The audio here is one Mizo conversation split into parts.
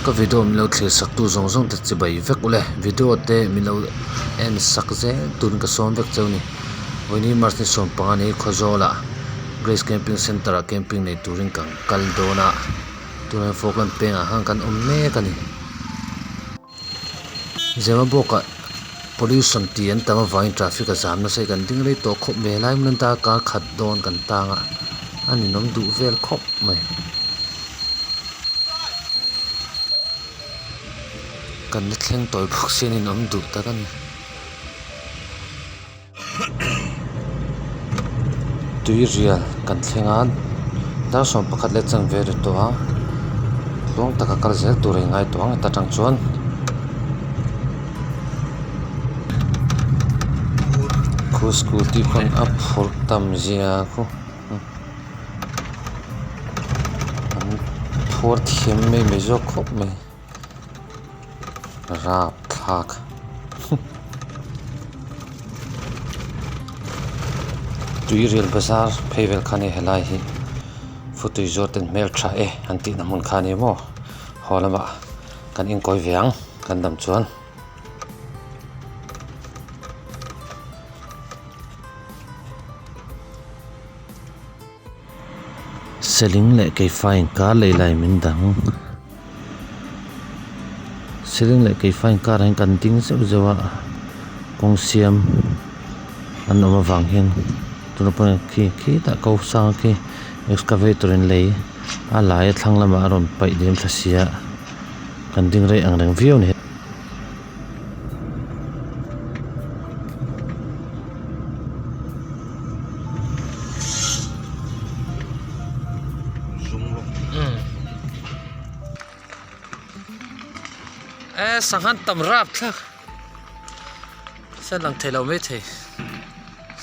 Ka video min lo thlir sak tu zawng zawng te chibai vek ule video te min lo en sak zel turin ka sawm vek cheu a ni. Vawiini March ni 15 ni Khawzawl ah Grace Camping Centre ah camping nei turin kan kal dawn a tunah Falkland peng ah khan kan awm mek a ni. Zemabawk ah pollution tih an tam avangin traffic a zam nasa hi kan ding rei tawh khawp mai helai hmun ata kar khat dawn kan tang a a ninawm duh vel khawp mai. Kan la thleng tawi bawk sia a ninawm duh tak a ni. Tui rial kan thleng a dar 11 leh chanve a ri tawh a tluang taka kal zel tur a inngai tawh ang heta tang chuan khu scooty khawn a phurh tam zia khu an phuar thiam mai mai zawk khawp mai rapthlak. Tuirial bazar phei vel kha a ni helai hi futui zawt ten hmel tha e an tihna hmun kha a ni maw haw lamah kan inkawi ve ang kan dam chuan. Seling leh keifa inkar lei lai min dang seling leh keifa inkarah hian kan ding zeuh zeuh a kawng siam an awm avang hian tunah pawh hian khi khitah ko sang khi excavator in lei a lai a thlang lamah a rawn paih liam thla si a kan ding rei ang reng viau a ni. E sangha tam rap thlak sen lang thei lo mai thei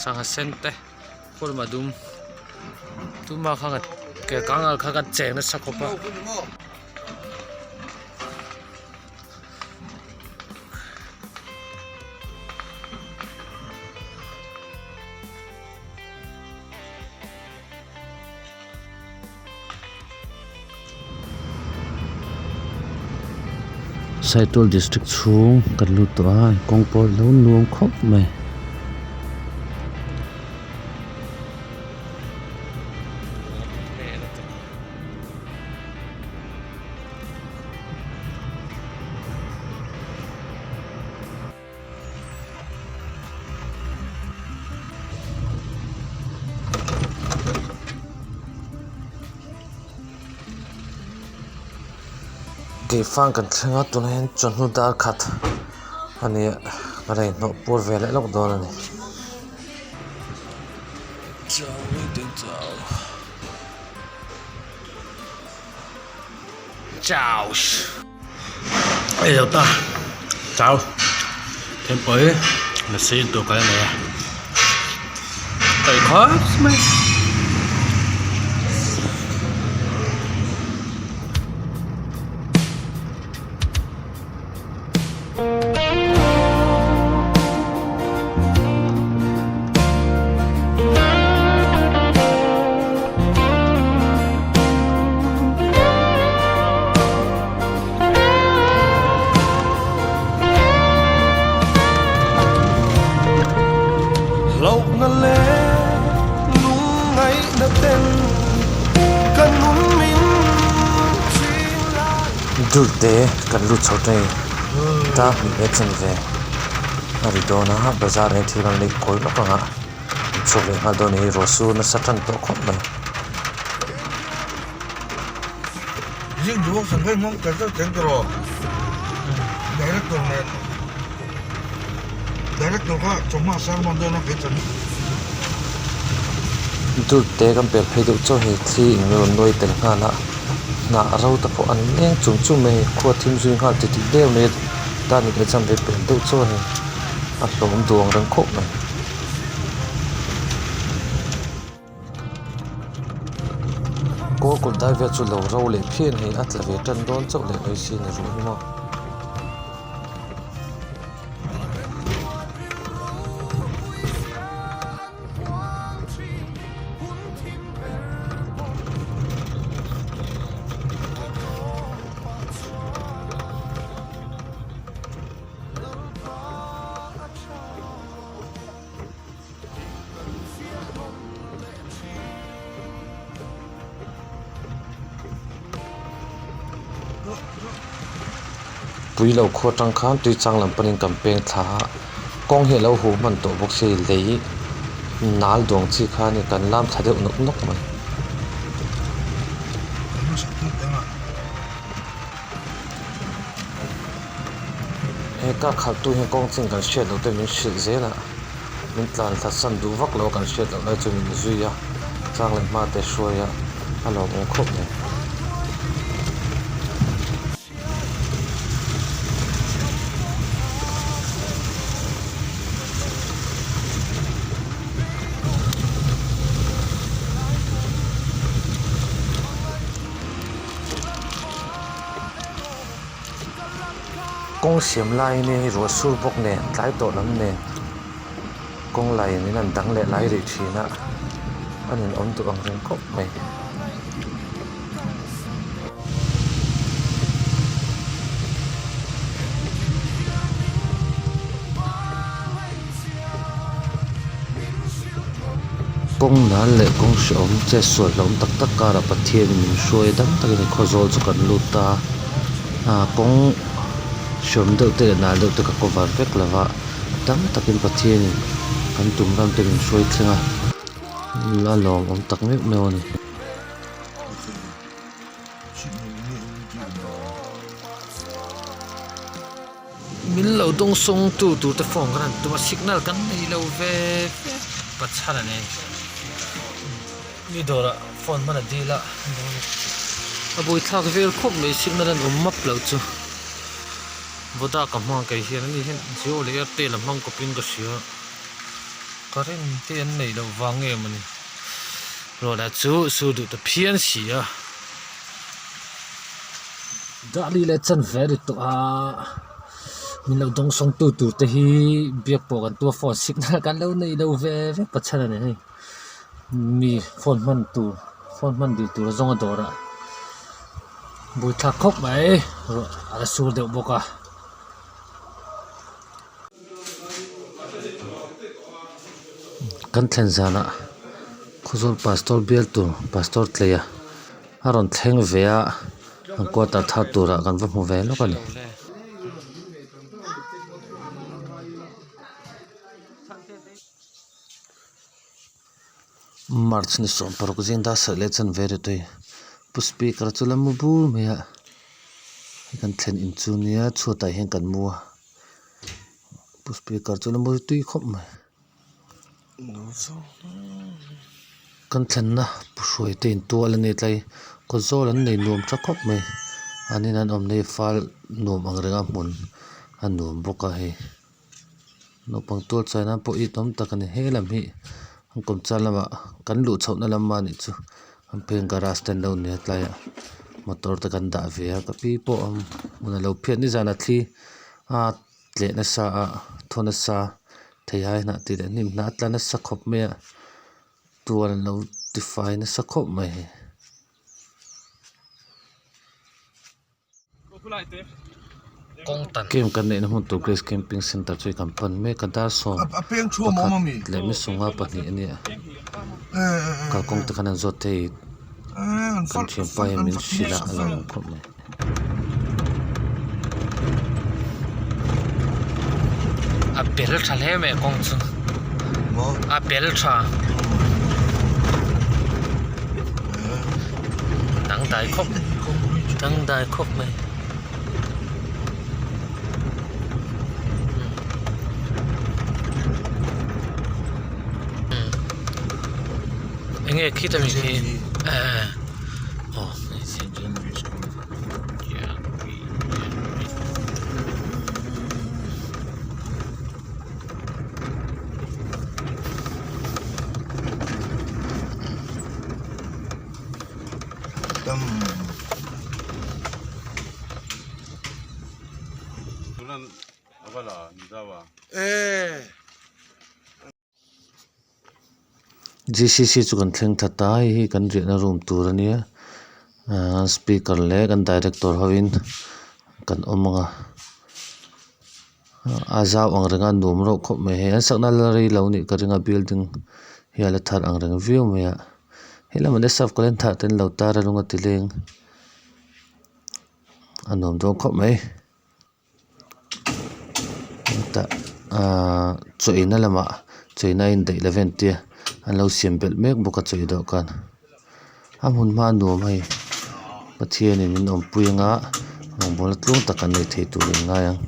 sangha sen te kawlma dum tuma kha ke kang kha kan cheng nasa khawp a. Saitual district chhung kan lut tawh a kawng pawh alo nuam khawp mai. Keifang kan thleng a tunah hian chawhnu dar khat a ni a ka la inhnawh puar ve leh lawk dawn a ni. Chau ei lo ta chau thingpui lasi in tur kan nei a tawih khawp mai. Dulte kan lut chho ta hei dar hnih leh chanve a ri dawn a bazar ah hian thil kan lei kawi lawk ang a an chhuak leh nghal dawn a ni hei ruah sur nasa tan tawh khawp mai. Dulte kan pel phei deuh chauh hei thli in rawn nuai tel nghal a. Hnah ro te pawh an leng chung chung mai a hei khua thim zui nghal titih deuh mai a tan in exam ve pel deuh chu a ni a hlawm duh ang reng khawp mai. Kawl kawt dai vel chu lo ro leh phian hei a tla ve tan dawn chauh leh mai si ni ruh hi maw. Puilo khua atang khan Tuichang lam panin kan peng thla a, kawng hi a lo huh hman tawh bawk si lei nal duang chi kha a ni kan lam thla deuh nawk nawk mai. He car khalhtu hian kawng chin kan hriat loh te min hrilh zel a, min tlan hlat san duh vak lo a kan hriat loh lai chu min zui a, chang leh hma te hruai a, a lawmawm khawp mai. Kawng siam laiin hei ruah sur bawk nen tlai tawh lam nen kawng laiin in an dang leh lai rih thin a a nin awm duh ang reng khawp mai. Kawng nal leh kawng hrehawm che sual hlauhawm tak tak karah Pathianin min hruai a dam takin i khawzawl chu kan lut ta a kawng hrehawm deuh te leh nal deuh te ka cover vek lo va dam takin Pathianin kan tum ram te min hruai thleng a a lawmawm tak meuh meuh a ni. Min lo dawng sawng tu tur te phone kan han tum a signal kan nei lo ve ve pachhan a ni mi dawrah phone hman a dil a a buaithlak vel khawp mai signal an awm map loh chu Voda ka hmang kei hian ani hian Jio leh Airtel a hmang kawpin ka hria current te an neih loh vang nge mawni ruah lah chu sur duh ta phian si a. Dahli leh chan ve a ri tawh a min lo dawng sawng tu tur te hi biak pawh kan tua phone signal kan lo nei lo ve vek pachhan a ni hei mi phone hman tur phone hman dil tur a zawng a dawr ah buaithlak khawp mai ruah a la sur deuh bawk a. Kan thlen zanah Khawzawl pastor bialtu pastor tleia a rawn thleng ve a an quarter thar turah kan va hmu ve lawk a ni. March ni 16 zing dar sarh leh chanve ri tawh pu speaker chu la mu bur mai a hei kan thlen in chu nia chhuatah hian kan mu a pu speaker chu la mu tui khawp mai. Kan thlenna pu hruai te in tual a ni tlai kaw zawl an nei nuam tha khawp mai an in an awm na hi fal nuam ang reng a hmun a nuam bawk a hei naupang tual chai nan pawh it awm tak a ni he lam hi an kawm char lamah kan luh chhoh na lam a nih chu an pheng garage te an lo nei a tlaiah motor te kan dah ve a ka pi pawh hmun a lo phiat nizan a thli a tleh nasa a thaw nasa theihai hnah tih leh hnim hnah a tla nasa khawp mai a tual an lo tifai nasa khawp mai. Camp kan neihna hmun tur Grace Camping Centre chu kan pan mek a dar sawm pakhat leh mi sawmnga pahnih a nia kalkawng te khan an zawt thei kan thianpa hian min hrilh a a lo awm khawp mai. A bel tha hle mai a kawng chu a bel tha dangdai khawp dangdai khawp mai. Enge khita mi khi aw. G_c_c chu kan thleng thla ta a hei hi kan riahna room tur a nia ahh speaker leh kan director ho in kan awm ang a a zau ang reng a nuam reuh khawp mai hei an sakna la rei lo nih ka ring a building hi a la thar ang reng viau mai a helamah te sap calendar te an lo tar a lung a ti leng a nuam dawn khawp mai. Tah ahh chaw ei na lamah chaw ei na a indaih lo ve an tia an lo siam belh mek bawk a chaw ei dawhkan a hmun hma a nuam a hei Pathianin min awmpui anga rawngbawlna tluang tak kan nei thei turah in ngai ang.